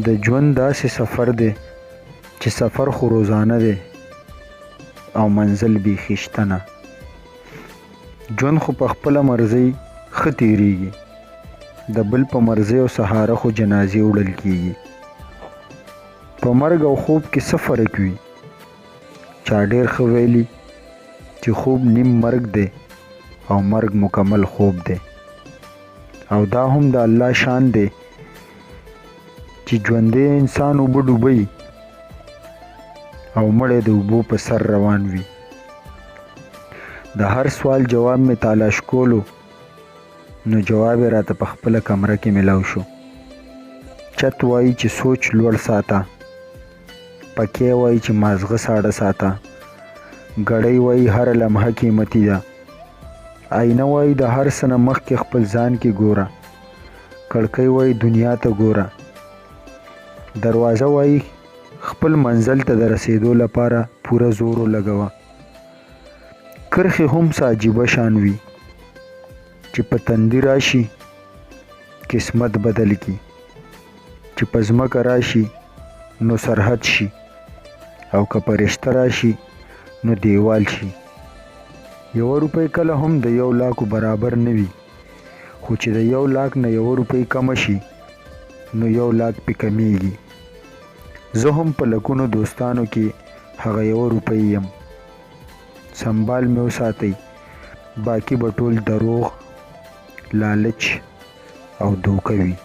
د ژوند داسې سفر دی چې سفر خو روزانه دی او منزل بیخي شته نه. ژوند خو په خپله مرضۍ ښه تېرېږي، د بل په مرضۍ او سهاره خو جنازې وړل کېږي. په مرګ او خوب کې څه فرق وي؟ چا ډېر ښه ویلي چې خوب نیم مرګ دی او مرګ مکمل خوب دی. او دا هم د الله شان دی چې ژوندی انسان اوبه ډوبوي او مړی د اوبو په سر روان وي. د هر سوال جواب مې تالاش کولو نو جواب یې راته په خپله کمره کې ملاو شو. چت وایي چې سوچ لوړ ساته، پکی وایي چې مازغه ساړه ساته، ګړۍ وایي هره لمحه قیمتي ده، آینه وایي د هر څه نه مخکې خپل ځان کې ګوره، کړکۍ وایي دنیا ته ګوره، دروازه وایي خپل منزل ته د رسېدو لپاره پوره زور ولګوه. کرښې هم څه عجیبه شان وي چې په تندي راشي قسمت بدل کړي، چې په ځمکه راشي نو سرحد شي او که په رشته راشي نو دیوال شي. یوه روپۍ کله هم د یو لاکو برابر نه وي، خو چې د یو لاک نه یوه روپۍ کمه شي نو یو لاک پې کمیږي. زه هم په لکونو دوستانو کې هغه یوه روپۍ یم. سمبال مې وساتئ، باقي به ټول دروغ، لالچ او دوکه وي.